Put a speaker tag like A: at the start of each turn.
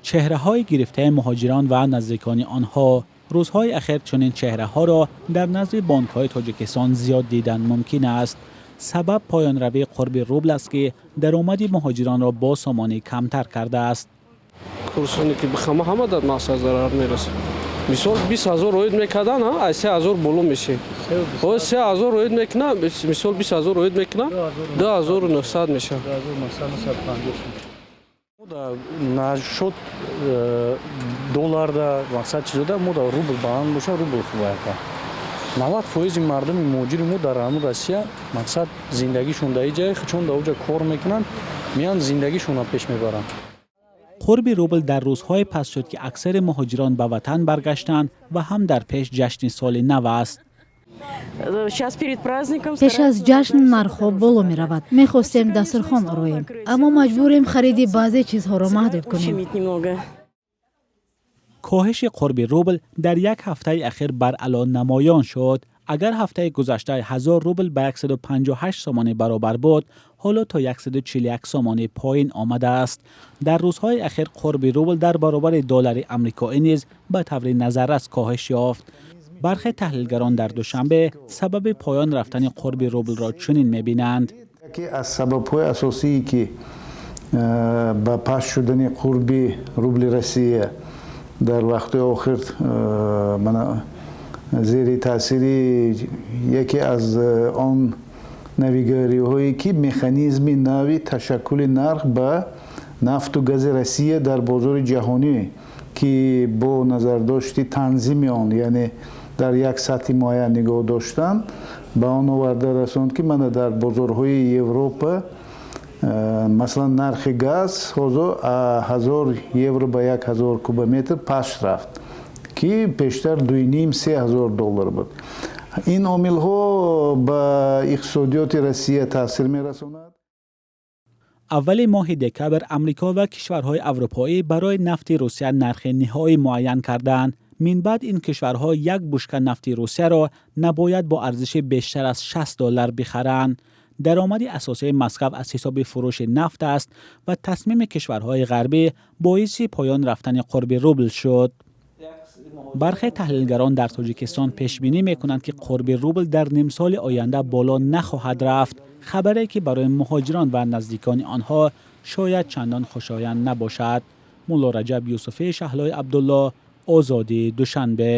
A: Чеҳраҳои гирифтаи муҳоҷирон ва наздикони онҳо. Рӯзҳои ахир чунин чеҳраҳоро дар назди бонкҳои Тоҷикистон зиёд дидан мумкин аст. Сабаб поёнравии қурби рубл аст, ки даромади муҳоҷиронро бо сомонӣ камтар кардааст.
B: Курсоне ки бихама, ҳама дар мақсад зарар мерасад. Мисол, 20 000 оид мекардан, аз 3000 боло меши. 3000 оид мекуна, мисол, 20 000 оид мекуна, 2900 мешавад.
C: Нашуд долларда, мақсад чизода мо да рубл баланд боша, рубл хуб ака. 90 фоизи мардуми муҳоҷири мо дар ҳамун Россия, мақсад, зиндагишон дар иҷае, чун дар оҷа кор мекунанд, меянд, зиндагишонро пеш мебаранд.
A: Қурби рубл дар рӯзҳое паст шуд, ки аксари муҳоҷирон ба ватан баргаштанд ва ҳам дар пеш ҷашни соли нав аст.
D: Пеш аз ҷашн нархҳо боло меравад. Мехостем дастурхон ороем, аммо маҷбурем хариди баъзе чизҳоро маҳдуд кунем.
A: Коҳиши қурби рубл дар як ҳафтаи ахир баръало намоён шуд. Агар ҳафтаи гузашта 1000 рубл ба 158 сомонӣ баробар буд, ҳоло то 141 сомонӣ поин омадааст. Дар рӯзҳои ахир қурби рубл дар баробари доллари амрикоӣ низ ба таври назаррас коҳиш ёфт. Бархе таҳлилгарон дар Душанбе сабаби поён рафтани қурби рублро чунин мебинанд.
E: Яке аз сабабҳои асосие, ки ба паст шудани қурби рубли Россия дар вақтҳои охир, мана, зери таъсири яке аз он навигариҳое, ки механизми нави ташаккули нарх ба нафту гази Россия дар бозори ҷаҳонӣ, ки бо назардошти танзими он, яъне дар як сатҳи муайян нигоҳ доштан, ба он оварда расонд, ки мана дар бозорҳои Европа, масалан, нархи газ ҳозир 1000 евро ба 1000 кубометр паст рафт, ки пештар 2,5-3 ҳазор доллар буд. Ин омилҳо ба иқтисодиёти Россия таъсир мерасонад.
A: Аввали моҳи декабр Амрико ва кишварҳои аврупоӣ барои нафти Русия нархи ниҳоӣ муайян карданд. Минбаъд ин кишварҳо як бушка нафти Русияро набояд бо арзиши бештар аз 60 доллар бихаранд. Даромади асосии Москав аз ҳисоби фурӯши нафт аст ва тасмими кишварҳои ғарбӣ боиси поён рафтани қурби рубл шуд. Бархе таҳлилгарон дар Тоҷикистон пешбинӣ мекунанд, ки қурби рубл дар нимсоли оянда боло нахоҳад рафт, хабаре ки барои муҳоҷирон ва наздикони онҳо шояд чандон хушоянд набошад. Мулло Раҷаб Юсуфӣ, Шаҳлои Абдулло, Озодӣ, Душанбе.